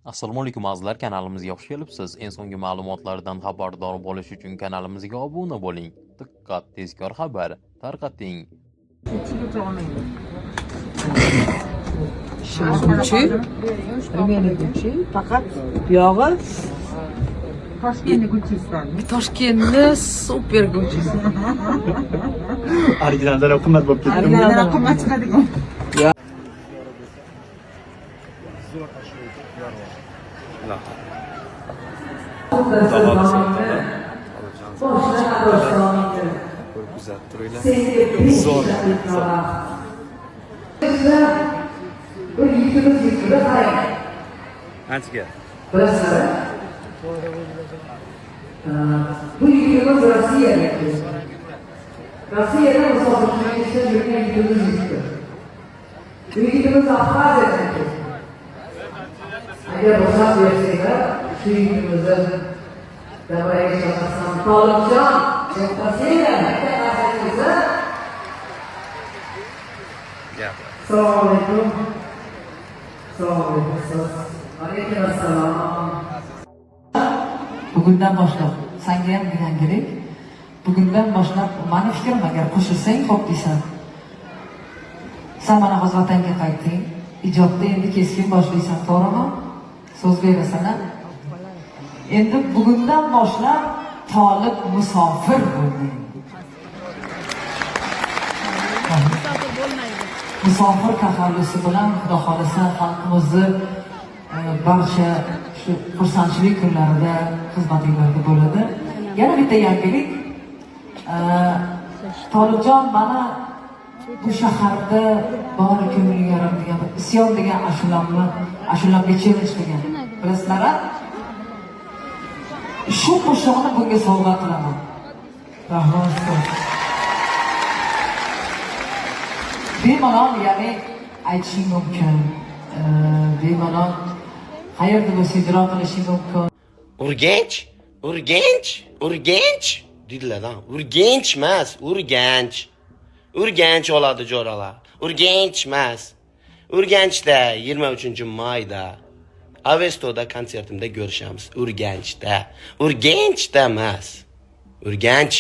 Assalomu alaykum azizlar, kanalimizga xush kelibsiz. Eng so'nggi ma'lumotlardan xabardor bo'lish uchun kanalimizga obuna bo'ling. Diqqat, tezkor xabar tarqating. Ichigacha olmaydi. Gucci, Rimeli Gucci, faqat buyog'i Toshkentni Gucci'sidan. Toshkentni super Gucci'si. Originaldan ham qimmat bo'lib ketdi. Originaldan qimmat chiqadigan. Xudo xohlasa o'taman. Ko'rib kuzatib turinglar. Zo'r, zo'r. Bir yigitimiz yuribdi, qarang. Anchaga. Bilasizlar? Bu yigitimiz Rossiyalik. Rossiyada musofirchilikda ishlab yurgan yigitimiz yuribdi. Bu yigitimiz Abxaziyadan keldi. Agar ruxsat bersanglar, shu yigitimizni davraga chaqirsam, Tolibjon, to'xtasanglar, bitta qarsangiz. Gap. Assalomu alaykum. Assalomu alaykum ustoz. Alaykum assalom. Bugundan boshlab sanga ham yangilik. Bugundan boshlab mani fikrim, agar qo'shilsang xo'p deysan. San mana hozir vatanga qaytding. Ijodda endi keskin boshlaysan, to'g'rimi? So'z berasan, a? Endi bugundan boshlab Tolib musofir bo'lding. Musofir taxallusi bilan Xudo xolasa xalqimizni barcha shu xursandchilik kunlarida xizmatinglarda bo'ladi. Yana bitta yangilik. Tolibjon mana bu shaharda bori ko'ngli yarim degan bir isyon degan ashulamni, ashulamga challenge qilgan. Bilasizlar, a? Shu qo'shig'ini bunga sovg'a qilaman. Rahmat ustoz. Bemalol, ya'ni aytishing mumkin. Bemalol qayerda bo'lsa ijro qilishing mumkin. Urganch, Urganch, Urganch dedilar. Urganch emas, Urganch. Urganch oladi jo'ralar. Urganch emas. Urganchda 23-mayda Avestoda konsertimda ko'rishamiz. Urganchda. Urganchda emas. Urganch.